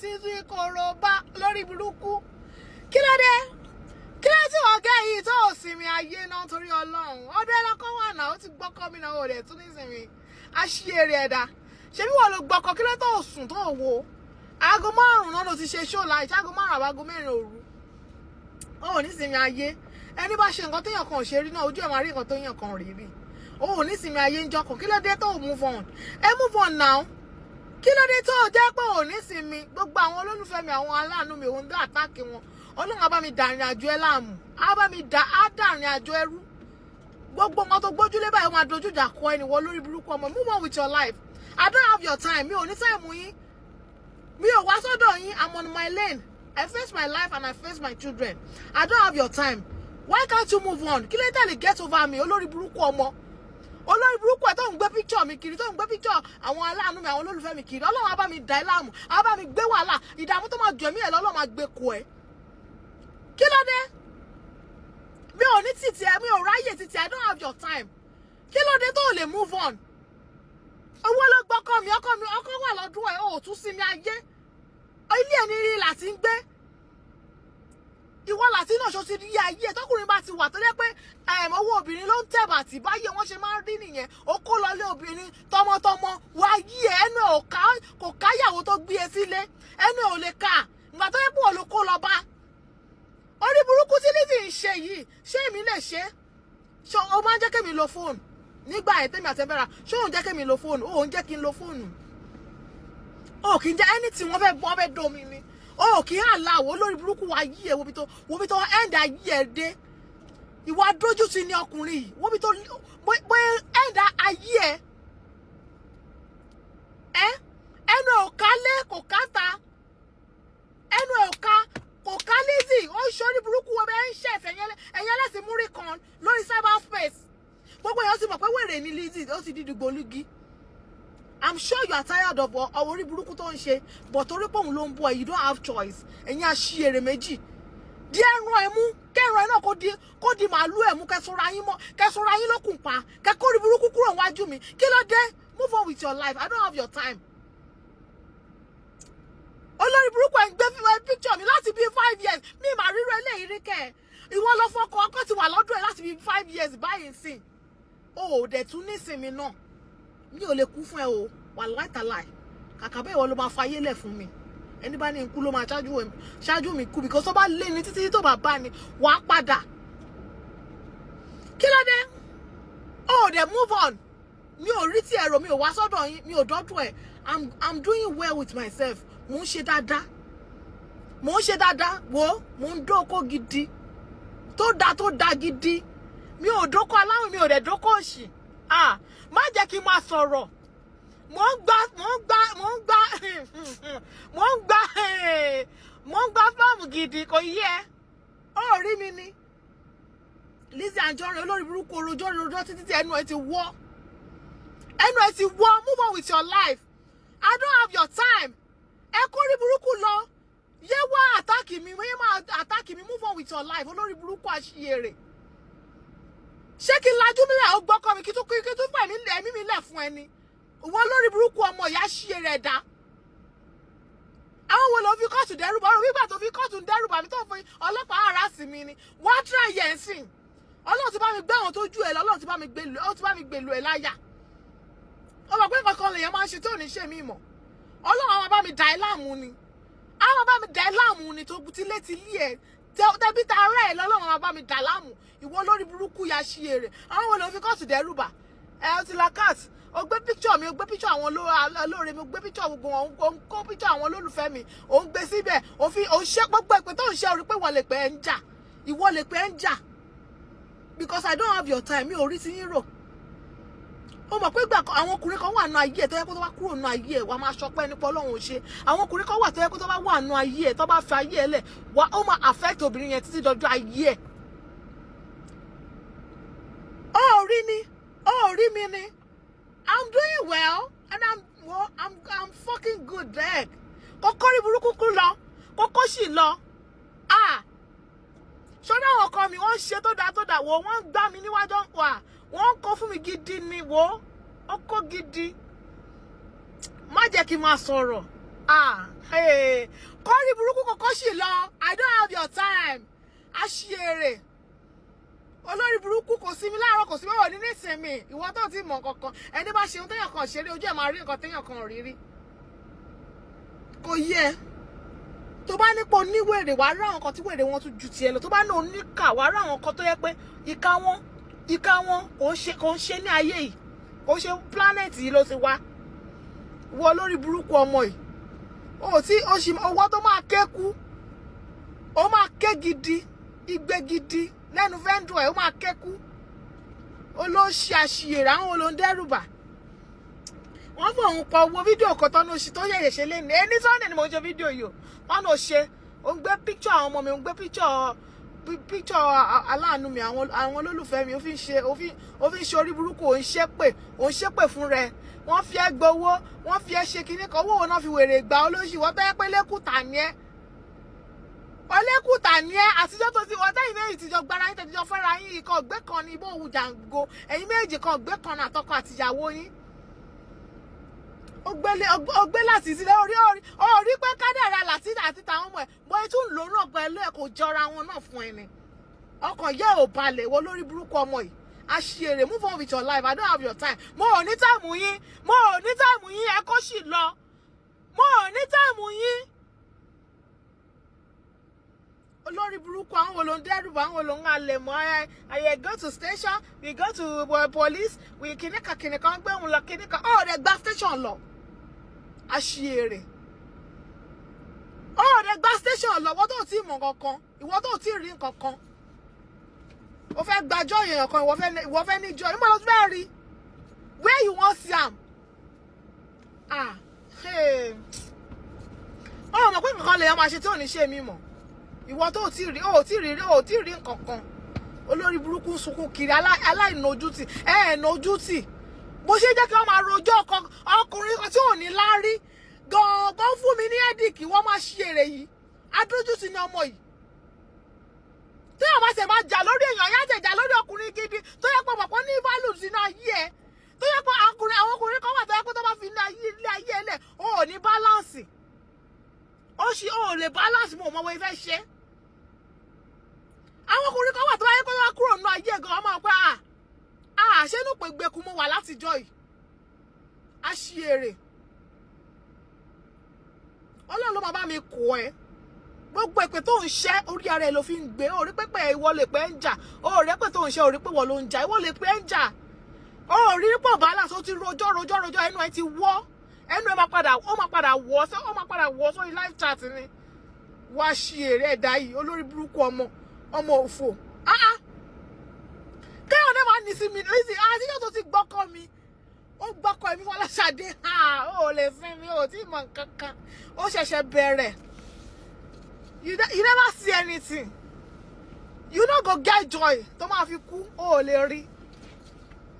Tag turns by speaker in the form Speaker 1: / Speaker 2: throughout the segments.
Speaker 1: sí sí korobá lórí burúkú. Kí ló dé? Kí ló tí wọ́n gẹ́ yìí tó ò sinmi ayé náà? Torí Ọlọ́run, ọdún ẹlọ́kọ́ wà náà, ó ti gbọ́kọ́ mi náà, ò dẹ̀ tún ní sinmi. Aṣíèrè ẹ̀dá, ṣebí wọ́n ló gbọ́kọ́? Kí ló tó ò sùn tó ò wo aago 5 náà ló ti ṣe show láì ṣe aago 5 àbí aago 4 òru? Ó ò ní sinmi ayé. Ẹni bá ṣe nǹkan téèyàn kan ò ṣe rí náà, ojú ẹ̀ máa rí nǹkan téèyàn kan rí rí. Ó ò ní sinmi ayé ń jọkàn. Kí ló dé tó ò move on? Ẹ move on now. Kí ló dé tó o jẹ́ pé ò ní sinmi? Gbogbo àwọn olólùfẹ́ mi, àwọn aláàánú mi, òun dá attack wọn. Ọlọ́run á bá mi dàrin àjò ẹ láàmú, á bá mi dà á dàrin àjò ẹrú. Gbogbo nǹkan tó gbójúlé báyìí, ó máa dojú ìjà kọ ẹni wọ lórí burúkú ọmọ. Move on with your life. I don't have your time. Mi ò ní time yín, mi ò wá sọ́dọ̀ yín. I'm on my lane. I face my life and I face my children. I don't have your time. Why can't you move on? Kí ló tẹ̀lé? Get over me, olórí burúkú ọmọ, olórí burúkú ẹ̀ tó ń gbé picture mi kiri, tó ń gbé picture àwọn aláàánú mi, àwọn olólùfẹ́ mi kiri. Ọlọ́run á bá mi dà ẹ́ láàmú, á bá mi gbé wàhálà, ìdààmú tó máa jù ẹ̀mí ẹ̀ lọ́lọ́ máa gbé kọ ẹ́. Kí ló dé? Mi ò ní títì ẹ, mi ò ráyè títì. I don't have your time. Kí ló dé tó lè move on? Owó ló gbọ́kọ mi, ọkọ mi, ọkọ wà lọ́dún ẹ̀, ò tún sinmi ayé. Ilé ẹni rí láti ń gbé ìwọ láti náà ṣó ti rí ayé ẹ. Tọkùnrin bá ti wà tó jẹ́ pé owó obìnrin ló ń tẹ̀bà tí báyé wọ́n ṣe máa ń rí nìyẹn. Ó kó lọlé obìnrin tọmọtọmọ wá yí ẹ, ẹnu ẹ ò ká, kò káyàwó tó gbé e sílé, ẹnu ẹ ò lè ká ìgbà tó yẹ pé òun ló kó lọ bá. Orí burúkú tí Lizzy ń ṣe yìí, ṣé èmi lè ṣe? Ṣé o máa ń jẹ́ kémi lo fóònù nígbà ẹ̀ tẹ́mi àti ẹ̀fẹ́ra? Ṣé òun jẹ́ kémi lo fóònù? Òun jẹ́ kí n lo fóònù? O kì í jẹ́ anything. Wọ́n fẹ́ bọ́, fẹ́ domi ni. O kì í àláwọ̀ olórí burúkú wa yí ẹ. Wo bí tó end ayé ẹ dé. Ìwà dójútì ni ọkùnrin yìí. Wo bí tó bóyá end ayé ẹ. Ẹ ẹnu ẹ̀ ò ká lé, kò ká ta, ẹnu ẹ̀ ò ká, kò ká. Lizzy ó ń ṣorí burúkú. Wọ́n bẹ́ẹ̀ ń ṣẹ̀fẹ̀ ẹ̀yẹn lẹ́sìn múrí kan lórí cyberspace. Gbogbo èèyàn ti mọ̀ pé wèrè ni Lizzy, ó ti di dìgbòlugi. I'm sure you are tired of orí burúkú tó ń ṣe, but torí pé òun ló ń bú ẹ, you don't have choice. Ẹ̀yin aṣièrè méjì di ẹran ẹ mú, kẹran ẹ náà kó di màálù ẹ mú, kẹsùnra yín mọ, kẹsùnra yín lókùn pa, kẹkọrí burúkú kúrò níwájú mi. Kí ló dé? Move on with your life. I don't have your time. Olórí burúkú ẹ̀ ń gbé picture mi láti bíi 5 years. Mi mà ríro eléyìí rí kẹ́ ẹ̀. Ìwọ lọ fọkọ, ọkọ ti wà lọ́dọ̀ ẹ̀ láti bíi 5 years báyìí sìn. O ò dẹ̀ tún nísinmi náà. Mi ò lè kú fún ẹ o, wà láìtàláì. Kàkà bẹ́ẹ̀, ìwọ ló máa fayé lẹ̀ fún mi. Ẹni bá ní ikú ló máa ṣáájú mi kú, because tó bá lé ní títí tó bá bá ní, wàá padà. Kí ló dé? O ò dẹ̀ move on. Mi ò rí tí ẹ̀rọ, mi ò wá sọ́dọ̀ yín, mi ò dọ́dọ̀ ẹ̀. I'm doing well with myself. Mò ń ṣe dáadáa, mò ń ṣe dáadáa. Wo, mò ń dóko gidi tó da, tó da gidi. Mi ò dóko aláwìn, mi ò dẹ̀ dóko òṣì. Ah, má jẹ́ kí n máa sọ̀rọ̀. Mò ń gbá, mò ń gbá, mò ń gbá, mò ń gbá, mò ń gbá fọ́ọ̀mù gidi. Kò yí ẹ, ó rí mi ni. Lizzy Anjorin, olórí burúkú, orojọ́ rojọ́ títí tí ẹnu ẹ ti wọ́, ẹnu ẹ ti wọ́. Move on with your life. I don't have your time. Ẹ kó rí burúkú lọ, yé wá attack mi, yé máa attack mi. Move on with your life, olórí burúkú, àṣìyèrè. Ṣé kí n lajú mílẹ̀, ó gbọ́kọ́ mi, kí tún fẹ̀mí ẹ̀mí mi lẹ̀ fún ẹni? Ìwọ lórí burúkú ọmọ ìyá, ṣìyèrè ẹ̀dá. Àwọn wo ló fi kóòtù dẹ́rùbà? Ọ̀rọ̀ wígbà tó fi kóòtù dẹ́rùbà mi, tó fi ọlọ́pàá harass mi ni. Wọ́n á try yẹn sìn. Ọlọ́run ti bá mi gbé àwọn tó jù ẹ lọ. Ọlọ́run ti bá mi gbé, ó ti bá mi gbèlú ẹ láyà. Ó mọ̀ pé kankan lèèyàn máa ń ṣe tí ò ní ṣe mí mọ̀. Ọlọ́run àwọn bá mi dà ẹ́ láàmú ni, àwọn bá mi dà ẹ́ láàmú ni, tó tilé ti lé ẹ, tẹbí ta ara ẹ lọ́lọ́run àwọn bá mi dà láàmú. Ìwọ lórí burúkú ya ṣí èrè. Àwọn wo ló fi kóòtù dẹ́rùbà ẹ? Ó ti la cat. Ó gbé picture mi, ó gbé picture àwọn olóore mi, ó gbé picture gbogbo wọn, ó ń kó picture àwọn olólùfẹ́ mi, ó ń gbé síbẹ̀, ó fi ó ń ṣe gbogbo ìpè tó ń ṣe orí pé ìwọ lè pẹ́ ẹ́ ń jà, ìwọ lè pẹ́ ẹ́ ń jà, because I don't have your time. Mi ò rí ti yín rò. Ó mọ̀ pé gbà àwọn ọkùnrin kan wà nù ayé ẹ̀ tó yẹ kó tó bá kúrò nù ayé ẹ̀, wà máa ṣọpẹ́ nípa Ọlọ́run ò ṣe. Àwọn ọkùnrin kan wà tó yẹ kó tó bá wà nù ayé ẹ̀, tó bá fi ayé ẹ̀ lẹ̀ wà, ó máa affect obìnrin yẹn títí dọjọ́ ayé ẹ̀. Ó rí ni, ó rí mi ni. I'm doing well and I'm, well, I'm fucking good there. Kókó rí burúkú kú lọ, kókó sì lọ. Ah, ṣọ́nà àwọn ọkọ mi, wọ́n ń ṣe tó dáa, tó dáa. Wò, wọ́n ń gbá mi níwájú wà, wọ́n ń kó fún mi gidi ni. Wò ó, kó gidi. Má jẹ́ kí n máa sọ̀rọ̀. Ah, kọ́rí burúkú kọ̀ọ̀kan sì lọ. I don't have your time. Aṣièrè, olórí burúkú, kò sí mi láàárọ̀, kò sí mi wọ̀ nínú ìsinmi. Ìwọ tó ti mọ̀ kankan, ẹni bá ṣe ohun téèyàn kan ṣeré, ojú ẹ̀ máa rí nǹkan téèyàn kan rí rí. Kò yẹ. Tó bá nípa oníwèrè, wàá rí àwọn kan tí wèrè wọn tún ju tiẹ̀ lọ. Tó bá ní oníkà, wàá rí àwọn kan tó yẹ pé ìka wọn kò ń ṣe ní ayé yìí, kò ń ṣe planet yìí ló ti wá. Wọ olórí burúkú ọmọ yìí, o tí o sì owó tó máa ké kú, ó máa ké gidi, igbe gidi lẹ́nu vendor ẹ̀, ó máa ké kú. Olóṣì, àṣìyèrè, àwọn olóńdẹ́rùbà wọ́n fòun pọ̀ owó fídíò kan tọ́nu oṣù tó yẹ̀yẹ̀ ṣe léni ẹni. Sunday ni mo ń ṣe fídíò yìí o. Wọ́n náà ṣe, ó ń gbé picture àwọn ọmọ mi, ó ń gbé picture aláàánú mi, àwọn olólùfẹ́ mi, ó fi ń ṣe orí burúkú, ó ń ṣépè fún rẹ. Wọ́n fi ẹ́ gbowó, wọ́n fi ẹ́ ṣe kinní kan. Owó wo náà fi wèrè gbà? Olóṣì, wọ́n tẹ́ pé lẹ́kùtà ni ẹ́, ọlẹ́kùtà ni ẹ́. Àtijọ́ tó ti wọ́n tẹ́yìn méjì tìjọ gbára yín, tẹ̀tìjọ fẹ́ra yín, ikọ̀ ọ̀gbẹ́ kan ní ibò òwú jàǹgó. Ẹ̀yin méjì kan ọ̀gbẹ́ kan ní àtọkọ àtìyàwó yín. Ó gbé láti sílẹ̀ orí pé kádàrá láti àti tàwọn ọmọ ẹ̀ bóyá tún lò náà pẹ̀lú ẹ̀, kò jọra wọn náà fún ẹni. Ọkàn yẹ ò balẹ̀. Wọ lórí burúkú ọmọ yìí, àṣìírè, move on with your life. I don't have your time. Mo ò ní time yín, mo ò ní time yín. Ẹ kó sì lọ, mo ò ní time yín. Olórí burúkú, àwọn wo ló ń dẹ́rù bá, àwọn wo ló ń halẹ̀ mọ́? Ẹ go to station, we go to police, we kìnìkan kìnìkan gbé òun lọ kìnìkan. Ó rẹ̀ gba station lọ, àṣìírè, ó rẹ̀ gba station lọ. Ìwọ tó ti mọ̀ kankan, ìwọ tó ti rí nǹkan kan, o fẹ́ gbàjọ́ èèyàn kan, ìwọ fẹ́ níjọ́ ìmọ̀ ló fẹ́ rí. Where you wan see am? Ah, hey. Ó mọ̀ pé nǹkan lèèyàn máa ṣe tí ò ní ṣe mí mọ̀. Ìwọ tó ti rí, ó ti rí, ó ti rí nǹkan kan. Olórí burúkú ń sunkún kiri, aláìnójútì, ẹ ẹ̀ nójútì. Bó ṣe jẹ́ kí wọ́n máa rojọ́ ọkùnrin kan tí ò ní láárí gangan fún mi ní ẹ́dìkì, wọ́n máa ṣe èrè yìí. Adójútì ni ọmọ yìí. Tí wọ́n bá ṣe máa jà lórí èèyàn, yá jẹ̀ jà lórí ọkùnrin gidi tó yẹ pé mọ̀pọ̀ ní value sínú ayé ẹ̀, tó yẹ pé àwọn ọkùnrin kan wà tó yẹ pé tó bá fi ní ayé ilé ayé ẹ̀ lẹ̀, ó ò ní balance, ó ṣì ó lè balance. Mo mọ̀ wọ́n fẹ́ ṣe. Àwọn ọkùnrin kan wà tó bá yẹ kó wá kúrò nínú ayé gan, ọmọ pé à à ṣé inú pé gbẹkú mo wà látijọ́ yìí. A ṣí èrè, Ọlọ́run ló máa bá mi kó ẹ. Gbogbo èpè tó ń ṣẹ́, orí ara ẹ ló fi ń gbé. Orí pépè ìwọ lè pẹ́ ń jà, orí pé tó ń ṣe, orí pé wọ́n ló ń jà, ìwọ lè pẹ́ ń jà. Orí pọ̀ balance. Ó ti rojọ́ rojọ́ rojọ́, ẹnu ẹ ti wọ́, ẹnu ẹ máa padà, ó máa padà wọ́ sórí live chat ni. Wá ṣí èrè ẹ̀dá yìí, olórí burúkú ọmọ, ọmọ òfò. Ah ah, kéèyàn náà máa ní sí mi lizzy. Àtijọ́ tó ti gbọ́kọ́ mi, ó gbọ́kọ́ ẹ̀mí Fọláṣadé, ó lè fún mi, ó tí mọ̀ nǹkan kan, ó ṣẹ̀ṣẹ̀ bẹ̀rẹ̀. You never see anything. You no go get joy tó máa fi kú, ó lè rí.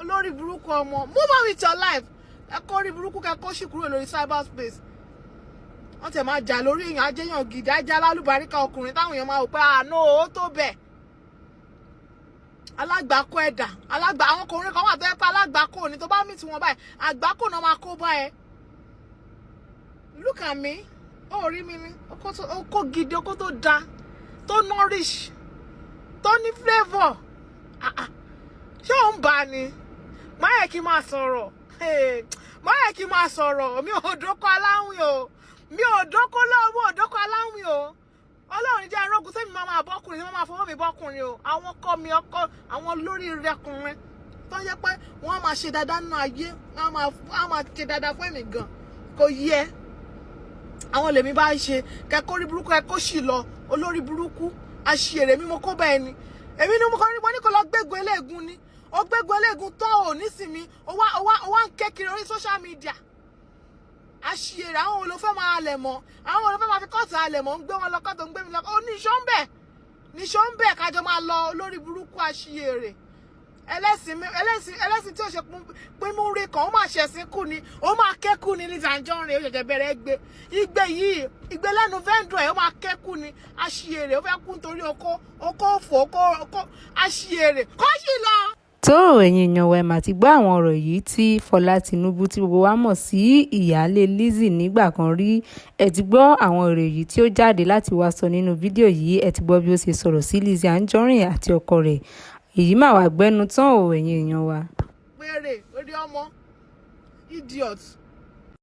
Speaker 1: Olórí burúkú ọmọ, move on with your life. Ẹ kó orí burúkú kẹ kó sì kúrò lórí cyberspace. Wọ́n tẹ̀ máa jà lórí èèyàn, ajéyàn gidi, ajá lálùbáríkà ọkùnrin táwọn èèyàn máa wò pé àánú ó tó bẹ̀. Alágbàákò ẹ̀dà alágbà, àwọn ọkùnrin kan wà tó yẹ pé alágbàákò ni. Tó bá mì tí wọn báyìí, àgbákò náà máa kó bá ẹ. Look at me, ó rí mi ní okó gidi, okó tó da, tó nourish, tó ní flavour. Ah, ah. Ṣé ò ń bá ni? Má yẹ kí n máa sọ̀rọ̀, má yẹ kí n máa sọ̀rọ̀. Mi ò dókò aláwìn o, mi ò dókò lọ́wọ́, ò dókò aláwìn o. Ọlọ́run jẹ́ arógun sẹ́mi máa máa bọ́kùnrin, máa máa fọwọ́ mi bọ́kùnrin o. Àwọn ọkọ mi, ọkọ àwọn lórí rẹkùnrin tó ń jẹ́ pé wọ́n máa ṣe dáadáa nínú ayé, wọ́n máa ṣe dáadáa fún èmi gan, kò yẹ. Àwọn lèmi bá ń ṣe kẹ́kọ̀ọ́ rí burúkú, ẹ kó sì lọ. Olórí burúkú, àṣìírè mi, mo kó bẹ́ẹ̀ ni. Èmi ni mo kọ́ ní, mo ní kó lọ gbégun eléegun ni. Ó gbégun eléegun tó ò nísìmí, ó wá ń ké kiri orí social media. Àṣìírè, àwọn olùfẹ́ máa halẹ̀ mọ́, àwọn olùfẹ́ máa fi kọ́ọ̀tù halẹ̀ mọ́, ń gbé wọn lọ kọ́ọ̀tù, ń gbé mi lọ. Ó ní ìṣó ń bẹ̀, níṣó ń bẹ̀, kájọ máa lọ. Olórí burúkú, àṣìírè, ẹlẹ́sìn ẹlẹ́sìn ẹlẹ́sìn tí ó ṣe pín mú rí kan, ó máa ṣẹ̀sìn kú ni, ó máa kẹ́kù ni. Lizzy Anjorin, ó ṣẹ̀ṣẹ̀ bẹ̀rẹ̀ gbé igbe yìí, igbe lẹ́nu vendor ẹ̀, ó máa kẹ́kù ni. Àṣìírè, ó fẹ́ kú nítorí okó, okó òfò, okó okó. Àṣìírè, kó sì lọ.
Speaker 2: Tó, ẹ̀yin èèyàn wa, ẹ̀ mà ti gbọ́ àwọn ọ̀rọ̀ yìí tí Fọlá Tìǹbù, tí gbogbo wa mọ̀ sí ìyáálé Lizzy nígbà kan rí. Ẹ ti gbọ́ àwọn ọ̀rọ̀ yìí tí ó jáde láti wá sọ nínú fídíò yìí. Ẹ ti gbọ́ bí ó ṣe sọ̀rọ̀ sí Lizzy Anjorin àti ọkọ rẹ̀. Èyí mà wá gbẹ́nu tán o, ẹ̀yin èèyàn wa.
Speaker 1: Wèrè orí ọmọ, idiot.